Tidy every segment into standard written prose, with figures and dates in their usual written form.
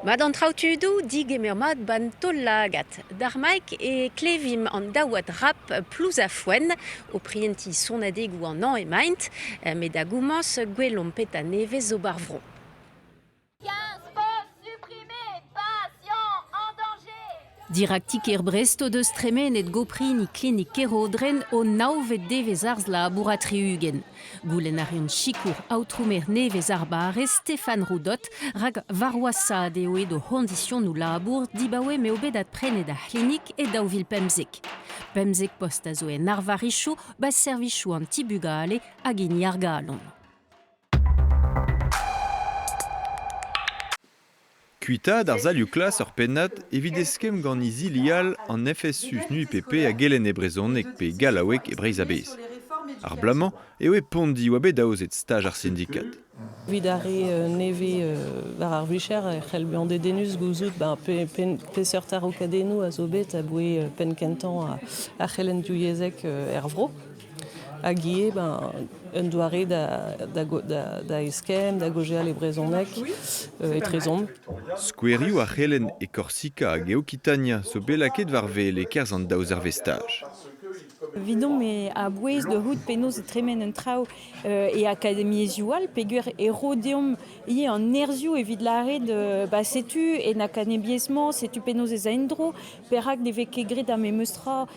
Mat an traoù tudoù, digemer mat 'ba'n taol-lagad. D'ar maik e klevimp an daouad rap Plouz-ha-Foenn o prientiñ sonadegoù an hañv emaint. Met da gomañs gwelomp petra nevez zo 'bar vro. Dirak ti-kêr Brest o deus tremenet goprini klinik Kerodren o navvet devezh arz-labour ha 60. Goulenn a reont sikour aotrou-maer nevez ar barrez Stéphane Roudot rak war wasaat eo aet o c'hoñdisionoù labour dibaoe m'eo bet adprenet ar c'hlinik e 2015. 15 post a zo en arvarichoù 'ba servijoù an ti-bugale hag hini ar galon. Kuitaat ar salioù klas ur pennad evit eskemm gant izili all an FSU-SNUIPP a gelenne brezhoneg pe gallaoueg e Breizh a-bezh. Ar bloaz-mañ eo e Pondi oa bet aozet staj ar sindikad. Evit ar re nevez war ar vicher e c'hell bezañ dedennus gouzout peseurt araokadennoù a zo bet aboe penn-kentañ ar c'helenn divyezhek er vro. Hag ivez ben, un doare da, da, da, da eskemm, da gaozeal e brezhoneg etrezomp. Skouerioù ar c'helenn e Korsika hag e Okitania zo bet lakaet war wel e-kerzh an daou zervezh staj. Evidomp eo a-bouez da c'hoût penaos e tremen an traoù e akademiezhioù all peogwir e ro deomp ivez an nerzhioù evit lâret ba setu en akademiezh-mañ, setu penaos ez a en-dro, perak ne vez ket graet ar memes tra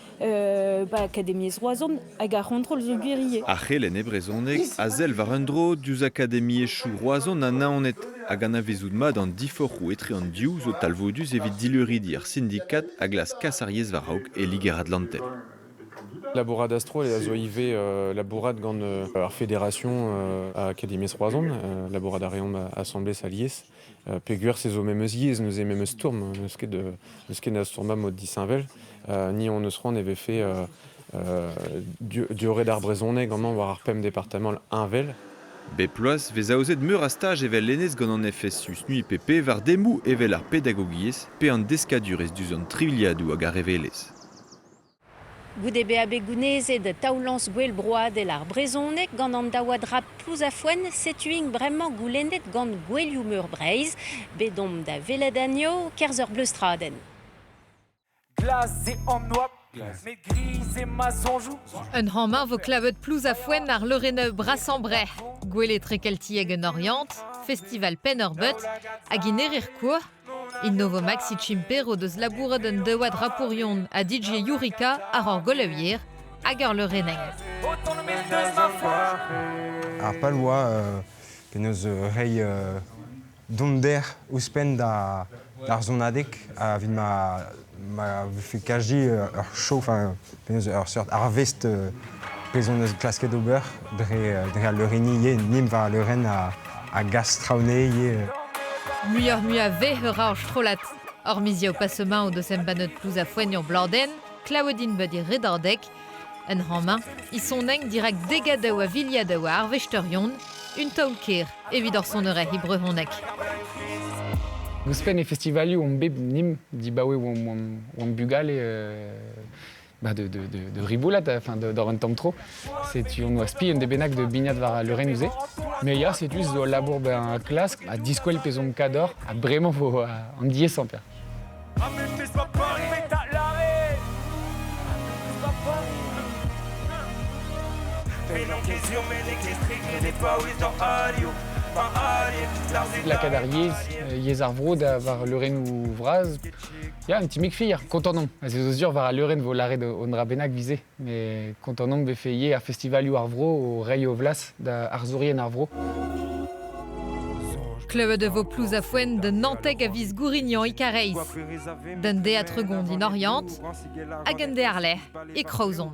ba Akademiezh Roazhon hag ar c'hontrol zo gwir ivez. Ar c'helenn e brezhoneg a sell war un dro diouzh akademiezhioù Roazhon ha Naoned hag anavezout mat an diforc'hoù etre an div zo talvoudus evit dileuridi ar sindikad a glask kas ar yezh war-raok e Liger-Atlantel. Labourat a-stroll a zo ivez labourat gant ar Fédération Akademiezh Roazhon. Labourat a reomp asambles alies. Peogwir se zo memes yezh, neuze memes stourm, n'eus ket n'eus ket da stourmañ mod disheñvel. Ni hon eus c'hoant e vefe diorret ar brezhoneg amañ war ar pemp departamant heñvel. Bep bloaz 'vez aozet meur a staj evel hennezh gant an FSU SNUIPP war demoù evel ar pedagogiezh pe an deskadurezh diouzh an trivliadoù hag ar revelezh. Goude bezañ bet gounezet taol-lañs Gouel Broadel ar Brezhoneg gant an daouad rap Plouz-ha-Foenn, setu-int bremañ goulennet gant Gouelioù-meur Breizh. Bet omp da welet anezho 'kerzh ur bleustradenn. Glas eo an oabl, met gris eo ma soñjoù. Un hañv vo klevet Plouz-ha-Foenn ar leurennoù brasañ Brec'h. Gouel etrekeltiek en Oriant, festival Penn-ar-Beud hag Inerir-Kour. Innovo Maxi Chimpero deus labourat un daouad rapourion ha DJ Yurika àr ur golevier hag ur leurenenn. Ar pal oa penaos reiñ donder ouzhpenn da d'ar sonadeg evit ma ma vefe kaji ur show, enfin penaos ur seurt arvest pezh hon eus klasket ober dre dre al leurenniñ ivez, nimp war al leurenn a gas traoù anezhe ivez. Muioc'h-mui a vez ur ar strollad. Ur mizioù pasemañ o deus embannet plouz ha foenn ur bladenn, Klaodine Bud e Redadeg. Un hañv-mañ, e sonenn dirak degadoù a viliadoù a arvesterion, un taol-kaer evit hor sonerezh e brezhoneg. Ouzhpenn e festivalioù omp bet nimp dibaoe oamp bugale bah de, de, de, de riboulat, enfin d'or un tamm tro. Setu on oa spi un de bennak de bignat war al leurennoù-se. Mais ya, setu zo ul labour ben klask ha diskwel pezh omp kador ha bremañ vo an diaesañ per. Lakaat ar yezh, yezh ar vro da war leurennoù vras. Ya, un petit fier, kontant omp. Se zo sur war al leurenn vo lâret un dra bennak vize. Mais kontant omp vefe ivez ar festivalioù ar vro o reiñ o vlas da arzourien ar vro. Klevet e vo plouz ha foenn da Nanteg a viz Gourignan e Kareiz, d'un théâtre gond in Oriant hag un dé àr-lerc'h e Kraozon.